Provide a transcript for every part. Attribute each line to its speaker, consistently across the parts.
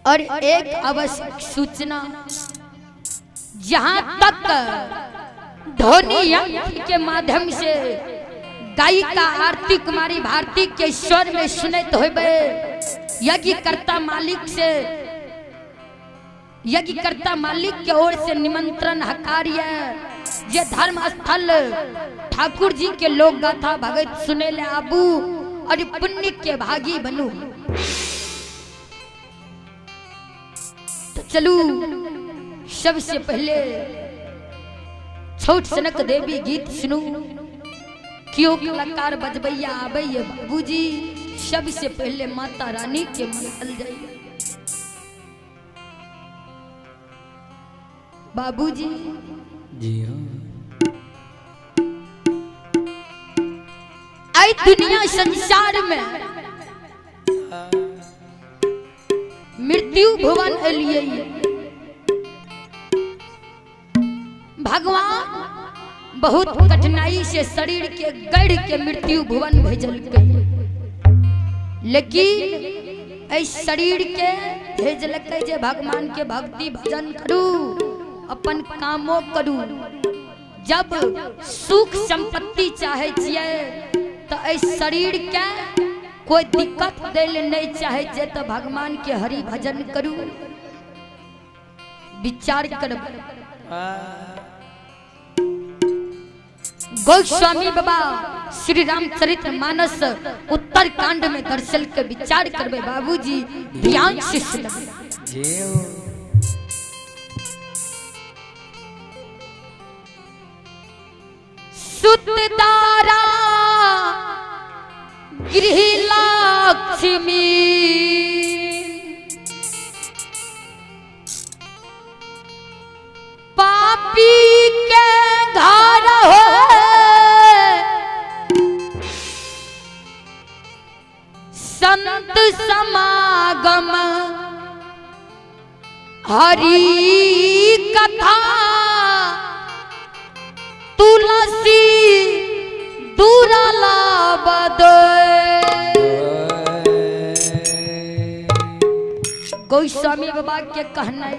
Speaker 1: और एक आवश्यक सूचना, जहां तक ध्वनि यंत्र के माध्यम से गायिका आरती कुमारी भारती के स्वर में सुनत होबे, यज्ञकर्ता मालिक से, यज्ञकर्ता मालिक के ओर से निमंत्रण हकार्य जे धर्म स्थल ठाकुर जी के लोक गाथा भगत सुने ले आबू और पुण्य के भागी बनू। तो चलू सबसे पहले छोट सनक देवी गीत सुनू। क्यों कलाकार बजबैया आबैया बाबूजी, सबसे पहले माता रानी के मनाल जाइए। बाबूजी
Speaker 2: जी हाँ।
Speaker 1: आई दुनिया संसार में मृत्यु भुवन एलिए, भगवान बहुत कठिनाई से शरीर के गढ़ के मृत्यु भुवन भेजल, लेकिन एहि शरीर के भेजलकै जे भगवान के भक्ति भजन करू, अपन कामो करू। जब सुख संपत्ति चाहे छियै तो एहि शरीर के कोई दिक्कत दै ले नहीं चाहे छियै तो भगवान के हरि भजन करू। विचार करब। गोस्वामी बाबा श्री रामचरित्र मानस उत्तर कांड में दर्शन के विचार करबे बाबूजी, ध्यान से सुनबे। सुतदारा गृह लक्ष्मी पापी के घर हो, संत समागम हरि कथा तुलसी दुर्लभ। गोस्वामी बाबा के कहना,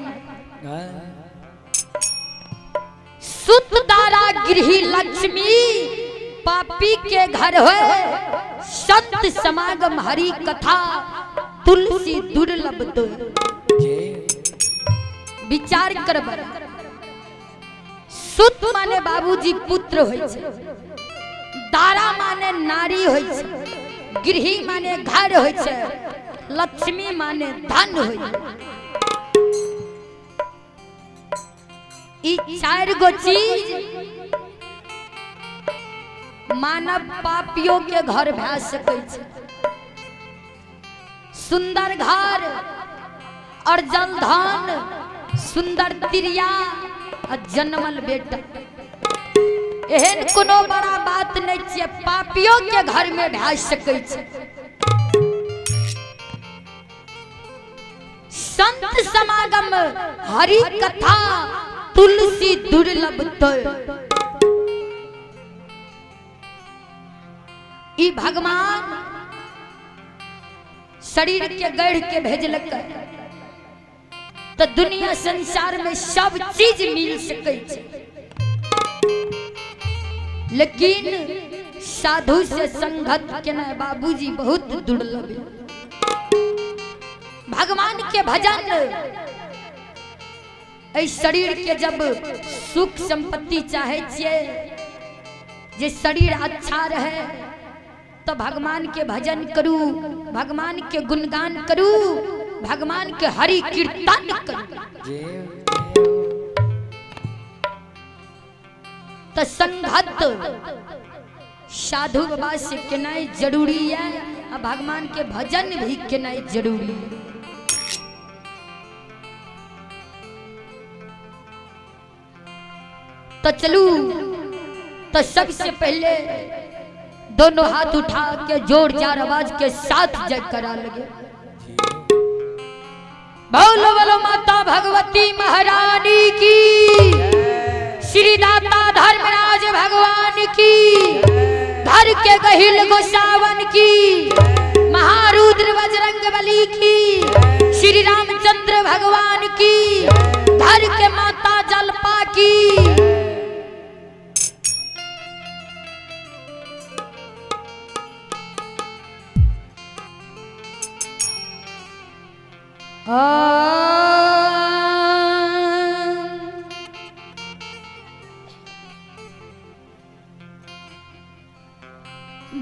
Speaker 1: सुत दारा गृह लक्ष्मी पापी के घर हो, संत समागम हरि कथा तुलसी दुर्लभ। दो विचार करब। सुत माने बाबूजी पुत्र होइ छै, दारा माने नारी होइ छै, गृही माने घर होइ छै, लक्ष्मी माने धन होइ। ई चारि गो चीज मानव पापियों के घर भए सकै छै। सुंदर घर और जलधन, सुंदर तिरिया आ जन्मल बेटा, एहन कोनो बड़ा बात नहीं छियै, पापियों के घर में भए सकै छै। संत समागम हरि कथा तुलसी दुर्लभ। तो ई भगवान शरीर के गढ़ के भेजलक तो दुनिया संसार में सब चीज मिल सकै छै, लेकिन साधु से संगत केना बाबूजी बहुत दुर्लभ है। भगवान के भजन एहि शरीर के जब सुख संपत्ति चाहे छियै जे शरीर अच्छा रहे तो भगवान के भजन करू, भगवान के गुणगान करू, भगवान के हरि कीर्तन करू। तो संगत साधु बाबा से केनाइ जरूरी है और भगवान के भजन भी केनाइ जरूरी है। तो चलू तो सबसे पहले दोनों हाथ उठा के जोर जार आवाज के साथ जय करा लगे। बोलो बोलो माता भगवती महारानी की, श्री दाता धर्मराज भगवान की, घर के गहिल गोसावन की, महारुद्र बजरंग बली की, श्री रामचंद्र भगवान की, घर के माता जलपा की।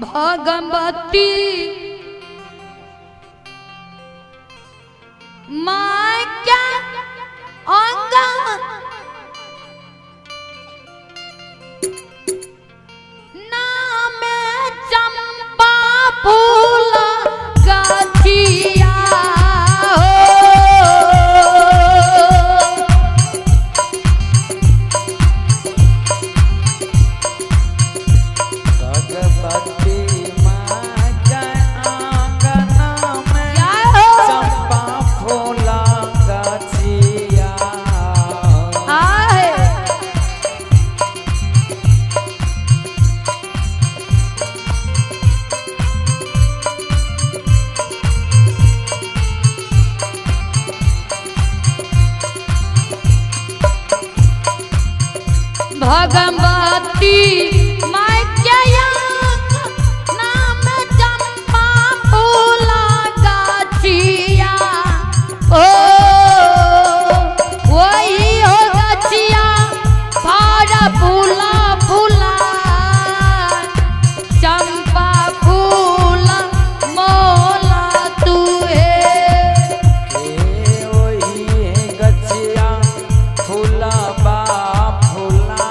Speaker 1: भगवती माँ क्या अंग नाम चंपा फूल गाछिया हो।
Speaker 2: भगवती माँ के आंगन में चंपा फूला गाछिया।
Speaker 1: आहे भगवती माँ के नाम चंपा फूला गाछिया ओ, वही हो गाछिया फारा फूला फूला चंपा फूला मोला तू है।
Speaker 2: ए ओही है गछिया फूला बा फूला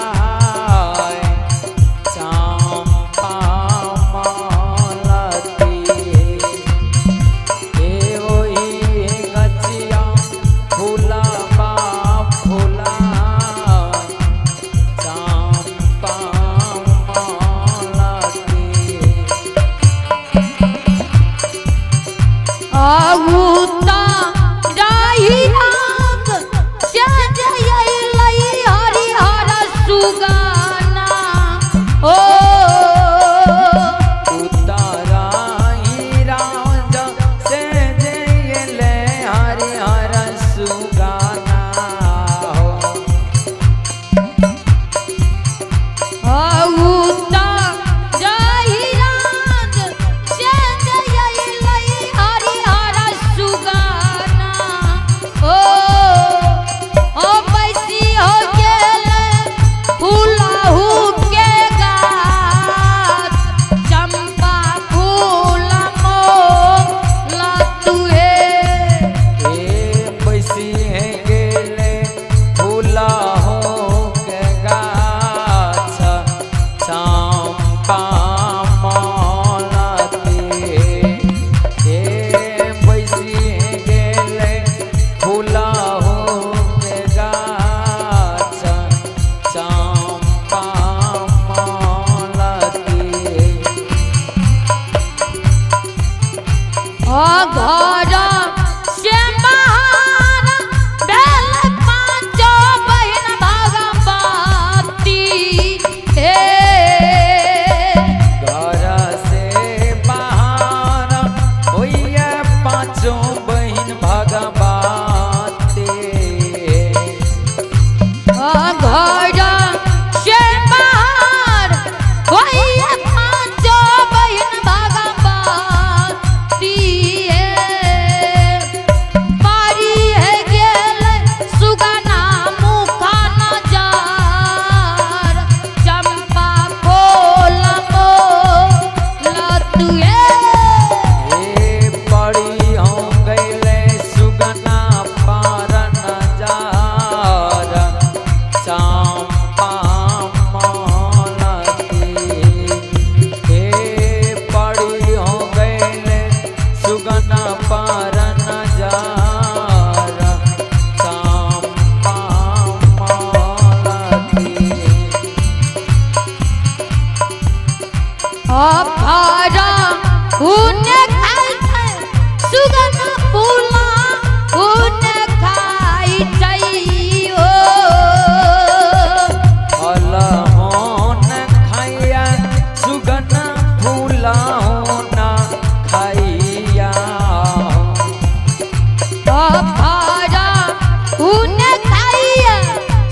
Speaker 1: उने खाइया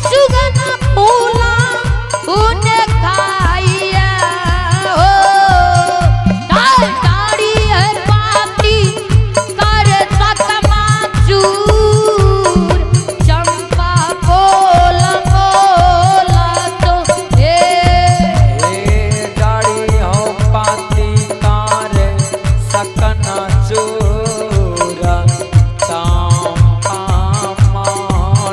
Speaker 1: सुगना फूला उने खाइया हो। डाल डाड़ी है पाती कर सकमाचूर चंपा बोल बोला तो हे।
Speaker 2: हे डाड़ी हो पाती कार सकना चूरा, चंपा मोल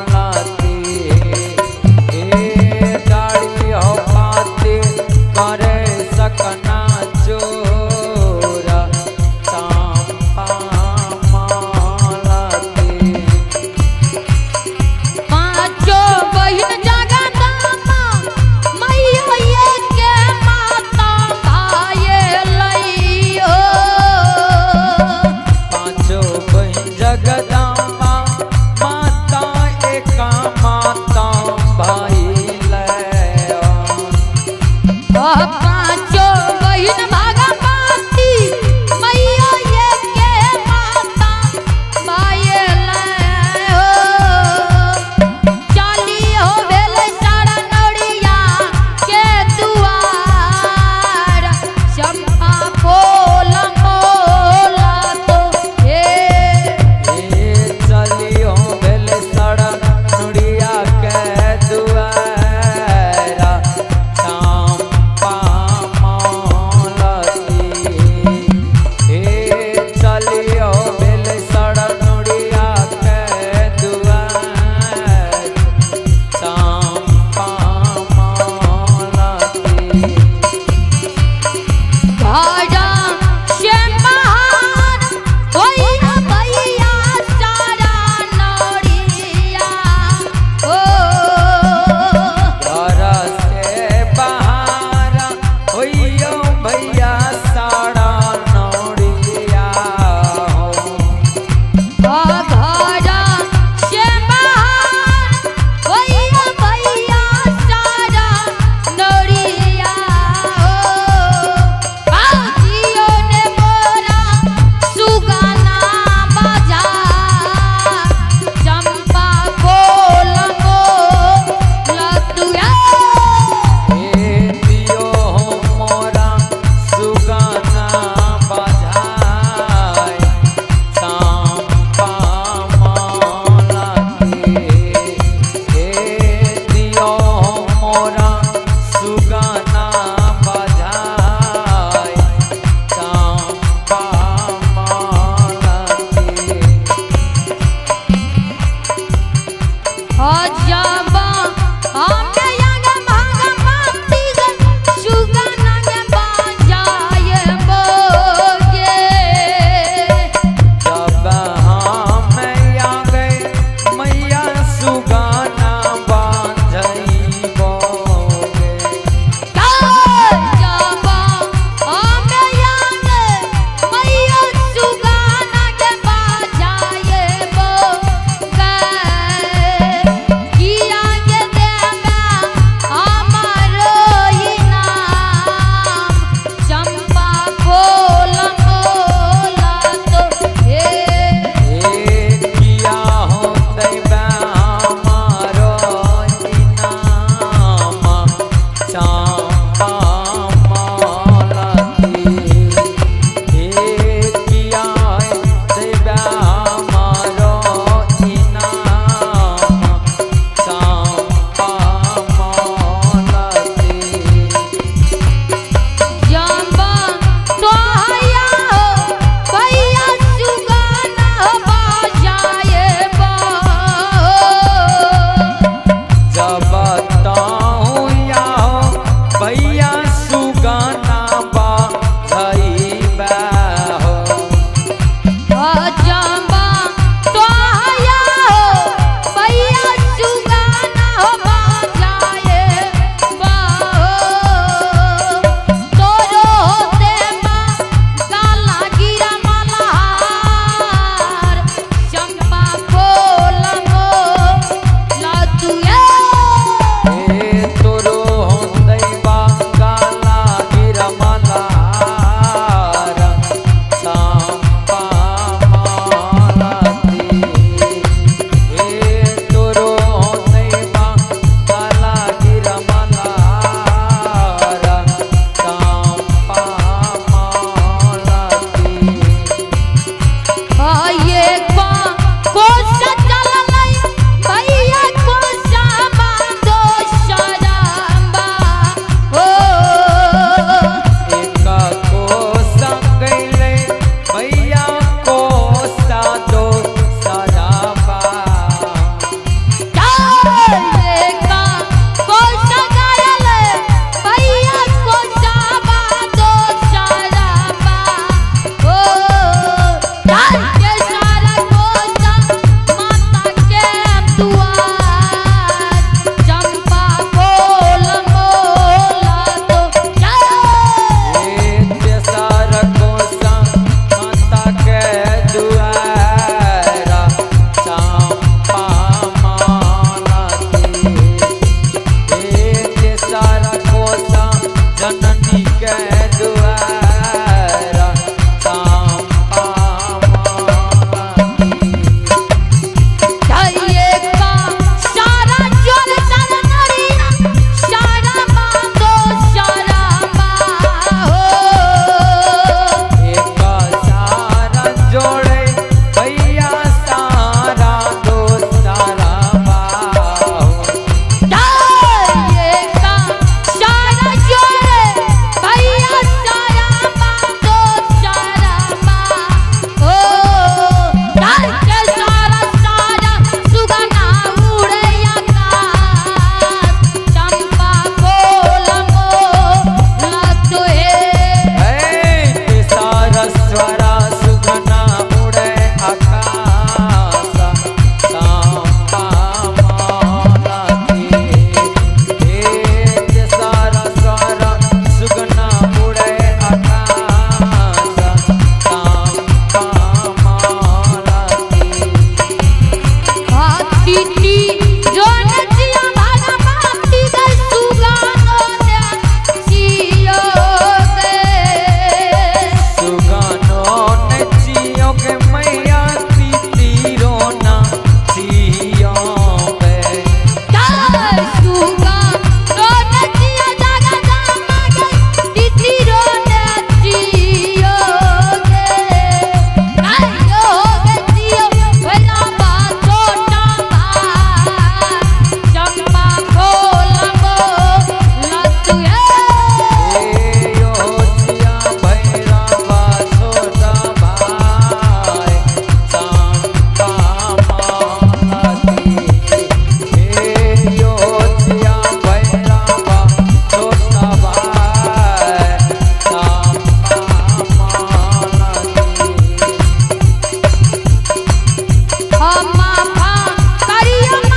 Speaker 1: माफा करिया।